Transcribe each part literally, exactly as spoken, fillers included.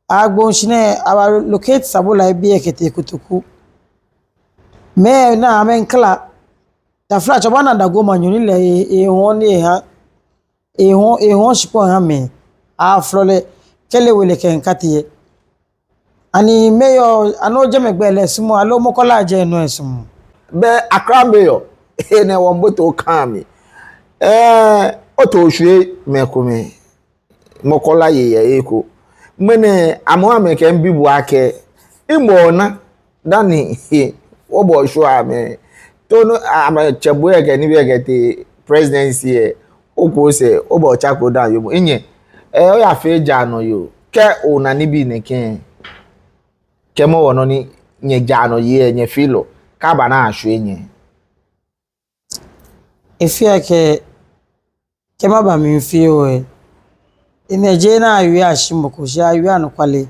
Agboŋ shi nɛɛ, aba locate Sabula ebi ekɛtee Kotoku. Mɛi ni amɛŋkala. Taflatsɛ, obaana Dagomanyɔ ni lɛ, e, ehɔɔ ni eha. Ehɔɔ, ehɔɔ shikpɔŋ eha mɛi. Aflɔ lɛ, kɛlɛ wele kɛ ŋkatiɛ. Ani mɛi yɔɔ, anɔ jɛmɛ gbɛ lɛ sumɔɔ, aloo Makola jɛ nɔ esumɔɔ? Bɛ Accra mɛi yɔɔ, enɛ wɔmiibote oka mli. Ɛɛ, oto oshwie mɛi komɛi. Makola yɛ yɛ eko. Mɛni amɔ amɛkɛ mibi bo akɛ, mibɔ ona, dani, wɔbɔ oshwie amɛ. Too nɔ amɛtsɛ bo yɛ kɛ nibii yɛ kɛtee presidency yɛ, oko sɛɛ, obɔ otsa ko da yoomo. Minyɛ, ɛɛ, oyafee jara nɔ yoo. Kɛ ona nibii nɛkɛ, kɛɛmɔ wɔ nɔ ni nyɛjara nɔ yɛ, nyɛfeelɔ. Kɛ aba ni ashwie nyɛ. Efeɔ akɛ, kɛ maba mifeɔ lɛ, enɛ jeee ni awie ashi mɔ ko, shi awie anɔkwale.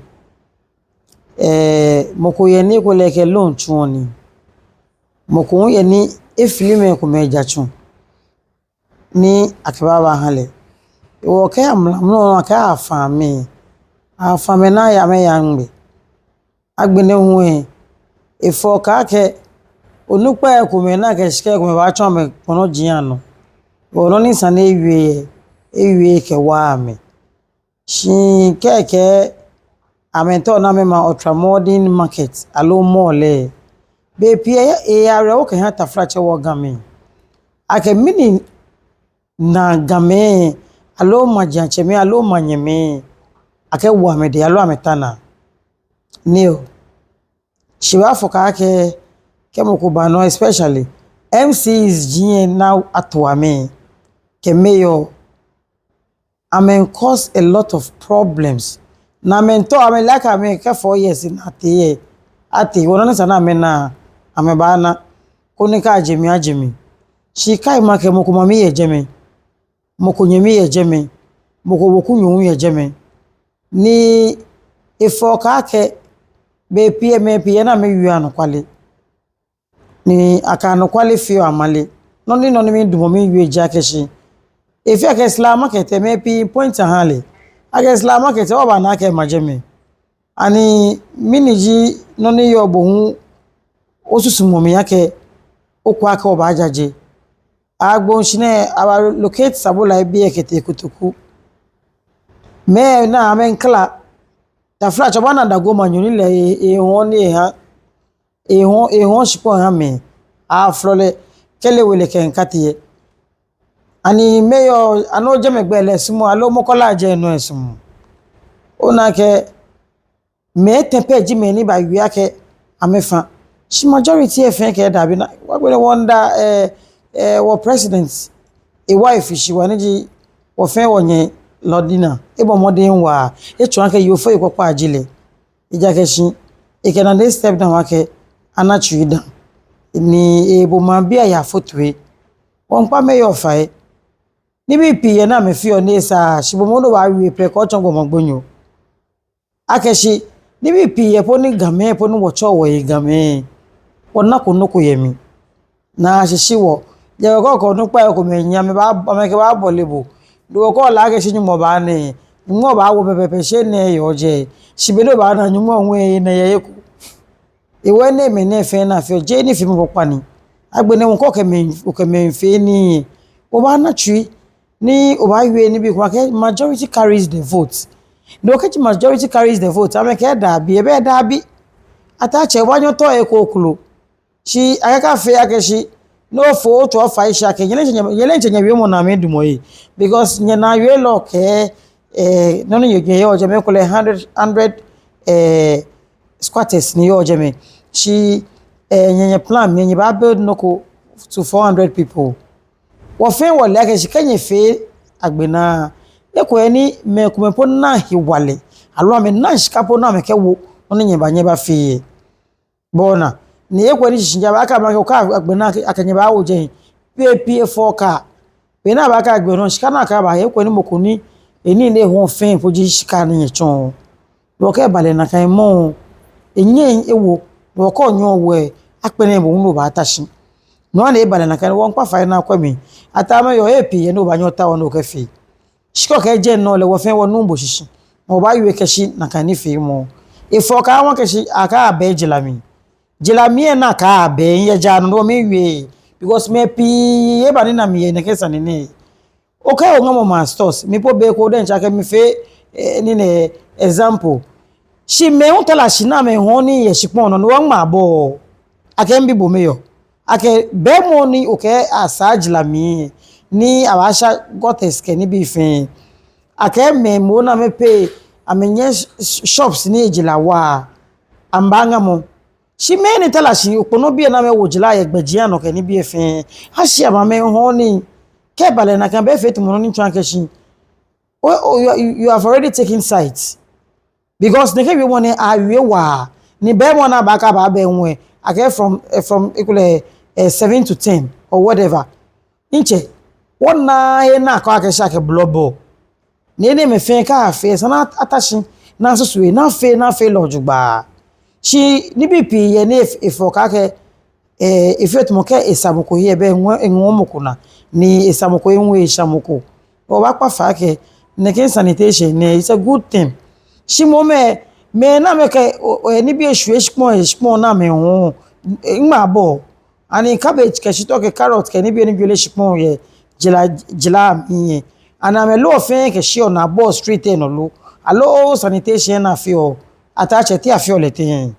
Ɛɛ, mɔ ko yɛ ni ekolɛ ekɛ loan tsuɔ nii. Mɔ ko hu yɛ ni efili mɛi komɛi eja tsu ni akɛbabaha lɛ. Wɔkɛɛ amlamlɔ akɛ afa amɛ. Afa amɛ ni aya amɛya ŋmɛ. Agbɛnɛ hu lɛ, efɔɔ kaa akɛ onukpai komɛi ni akɛ shika komɛi baatsɔ amɛ kpɔnɔ ji anɔ. Wɔ nɔ ni sa ni ewie, ewie kɛwa amɛ. Shi kɛkɛ amɛtao ni amɛma Ultra Modern Market aloo mall lɛ. Bei pii lɛ, eyareɔ wɔ kɛha taflatsɛ wɔ Gamɛi. Akɛ mɛni na Gamɛi, aloo maŋtsɛmɛi, aloo manyɛmɛi, akɛwo amɛdɛŋ, aloo amɛta naa. Ni oo. Shi baafɔ kaa akɛ, kɛ mɔ ko ba nɔ, especially M Cs ji yɛ ni ato amɛ, kɛ mayor, amɛ cause a lot of problems. Ni amɛtao, amɛ like amɛ kɛ four years ni atee yɛ, atee, wɔ nɔ ni sa ni amɛna, amɛbaana. Koni kɛ ajɛ mli, ajɛ mli. Shi kaimɔ akɛ mɔ ko mami yɛ jɛmɛ. Mɔ ko nyɛmi yɛ jɛmɛ. Mɔ ko weku nyɔŋ yɛ jɛmɛ. Ni efɔɔ kaa akɛ, bei pii lɛ, mɛi pii yɛ ni amɛwieɔ anɔkwale. Ni akɛ anɔkwale feɔ amale. Nɔ ni, nɔ ni midumɔ miwie ji akɛ shi, efeɔ akɛ Sla Market lɛ, mɛi pii point aha lɛ. Akɛ Sla Market lɛ, wɔbaana akɛ ema jɛmɛ. Ani mɛni ji nɔ ni yɔɔ bo hu osusumɔ mli akɛ okwɛ akɛ obaajaje? Agboŋ shi nɛɛ, aba locate Sabula ebi ekɛtee Kotoku. Mɛi ni amɛŋkala. Taflatsɛ, obaana Dagomanyɔ ni lɛ, e, ehɔɔ ni eha. Ehɔɔ, ehɔɔ shikpɔŋ eha mɛi. Aflɔ lɛ, kɛlɛ wele kɛ ŋkatiɛ. Ani mɛi yɔɔ, anɔ jɛmɛ gbɛ lɛ sumɔɔ, aloo Makola jɛ nɔ esumɔɔ? Ona akɛ mɛi etɛ pɛ ji mɛi ni baawie akɛ amɛfa. Shi majority lɛ fɛɛ kɛɛ daabi. Ni agbɛnɛ wɔmiida, ɛɛ, ɛɛ, wɔ president ewife shi wa ni ji wɔfɛɛ wɔnyɛ Lordina. Ebɔ mɔdɛŋ waa. Etsɔɔ akɛ yoo fɛɛ yoo kpakpa ji lɛ. Ejaakɛ shi ekɛ nane step down akɛ ana tsui dã. Ni ebo maŋbii aya fo toi. Wɔmiikpa mɛi yɔɔ fai. Nibii pii yɛ ni amɛfeɔ ni esaaa, shi bo moŋ obaawie pɛ kɛ otsɔ gbɔmɔ gbonyo. Akɛ shi nibii pii yɛ po ni Gamɛi, po ni wɔtsɛɔ wɔhe Gamɛi, wɔnako nɔ ko yɛ mli. Ni ashishi wɔ. Jeee kɔkɔ onukpai komɛi nyiɛ amɛba, amɛkɛbaabɔle bo. Ni okɛɛ ole akɛ shi Nyɔŋmɔ baana. Nyɔŋmɔ baawo pɛpɛɛpɛ shi enɛ yɔɔ jɛi. Shi be ni obaana Nyɔŋmɔ hu enɛ yɛ eko. Ewo enɛɛmɛi nɛɛ fɛɛ ni afeɔ, jeee nifeemɔ kpakpa ni. Agbɛnɛ hu kɛ okɛ mɛi, okɛ mɛi fee nii, obaana tsui, ni obaawie nibii komɛi akɛ majority carries the vote. Ni okɛɛ akɛ majority carries the vote, amɛkɛɛ daabi, ebɛ daabi. Ataatsɛ, obaanyɛ otao eko klo. Shi akɛɛ akafee akɛ shi, ni ofo otswa ofa shi akɛ, nyɛ diɛŋtsɛ nyɛ, nyɛ diɛŋtsɛ nyɛwiemɔ naa miidumɔ yɛ. Because nyɛnaa wielɔ kɛɛ, ɛɛ, nɔ ni nyɛ, nyɛyɔɔ jɛmɛ ekolɛ hundred, hundred, ɛɛ, squatters ni yɔɔ jɛmɛ. Shi, ɛɛ, nyɛ, nyɛ plan, nyɛ, nyɛbaa build nɔ ko to four hundred people. Wɔfɛɛ wɔle akɛ shi kɛ nyɛfee agbɛnɛ, ekolɛ ni mɛi komɛi po naa hewalɛ, aloo amɛnaa shika po ni amɛkɛwo nɔ ni nyɛba, nyɛbafee yɛ. Bɔ ni, ni ekolɛ ni shishi ja ba akɛ amɛkɛ, okɛɛ agbɛnɛ akɛ, akɛ nyɛbaawo jɛi. Pɛ pɛ efɔɔ kaa. Be ni aba akɛ agbɛnɛ shika ni akɛba, ekolɛ ni mɔ ko ni, enii ni ehɔɔ fɛɛ po ji shika ni nyɛtsɔɔ. Wɔkɛɛ balɛ nakai mɔ, enyɛɛɛ ewo, wɔkɛɛ onyɛɛɛ owo lɛ, akpɛnɛ bo hu obaata shi. No hewɔ ni ebalɛ nakai, wɔmiikpa fai ni akwɛ mli. Ataa mɛi yɔɔ, epii yɛ ni obaanyɛ otao ni okɛfee. Shi kɛ okɛɛ jeee no lɛ, wɔfɛɛ wɔnuuu bo shishi. Mɔ baawie akɛ shi nakai nifeemɔ. Efɔɔ akɛ awa akɛ shi akɛbɛ jara mli. Jara mli lɛ nakai abɛ yɛ jara nɔ miwie. Because mɛi pii eba nina mi yɛ nɛkɛ sane nɛɛ. Okɛɛ oŋamɔ ma stores. Mi po be ko diɛŋtsɛ akɛ mifee, eh, nii nɛɛ example. Shi mɛi hu tara shi ni amɛhɔɔ nii yɛ shikpɔŋ nɔ ni wɔŋma bɔ. Akɛ mibi bo mɛɛ yɔɔ. Akɛ bɛ mɔ ni okɛɛ asaa jara mli ni abaasha gutters kɛ nibii fɛɛ. Akɛ mɛi moŋ ni amɛpay amɛnyɛ sh-, sh-, shops ni jara wa. Amɛbaaŋamɔ. Shi mɛi ni tara shi okpɔlɔ bii ni amɛwo jara yɛ gbɛjianɔ kɛ nibii fɛɛ. Ashi amɛ amɛhɔɔ nii. Kɛ eba lɛ nakai bɛ fee tamɔ nɔ ni tsɔɔ akɛ shi. Oh, oh, you, you, you have already taken sides. Because nɛkɛ wiemɔ nɛɛ awie waa. Ni bɛ mɔ ni baaka baabɛ ŋwɛi. Akɛ from, eh, from, ekolɛ, eh, seven to ten or whatever. Ntsɛ, wɔna he ni akɛɔ akɛ shi akɛ blɔbɔ. Ni enɛɛmɛi fɛɛ kɛ afee, esa ni ata shi, ni asusu he, ni afee, ni afee lɛ jogbaŋŋ. Shi nibii pii yɛ ni ef-, efɔɔ akɛ, eh, efee tamɔ akɛ esa mɔ ko he bɛ eŋɔɔ, eŋɔɔ mɔ ko naa, ni esa mɔ ko he ŋɔɔ esha mɔ ko. Wɔbaakpa fai akɛ, nɛkɛ sanitation nɛɛ, it's a good thing. Shi moŋ mɛi, mɛi ni amɛkɛ, o, o, nibii eshwie shikpɔŋ, shikpɔŋ ni amɛhɔɔ, eŋma bɔ. Ani cabbage kɛ shitɔ kɛ carrot kɛ nibii ni jwere shikpɔŋ yɛ jara, jara mli lɛ. Ani amɛloɔ fɛɛ kɛshiɔ ni abɔɔ street lɛ nɔ lo. Aloo sanitation ni afeɔ. Ataatsɛ, te afeɔ lɛ tɛŋŋ?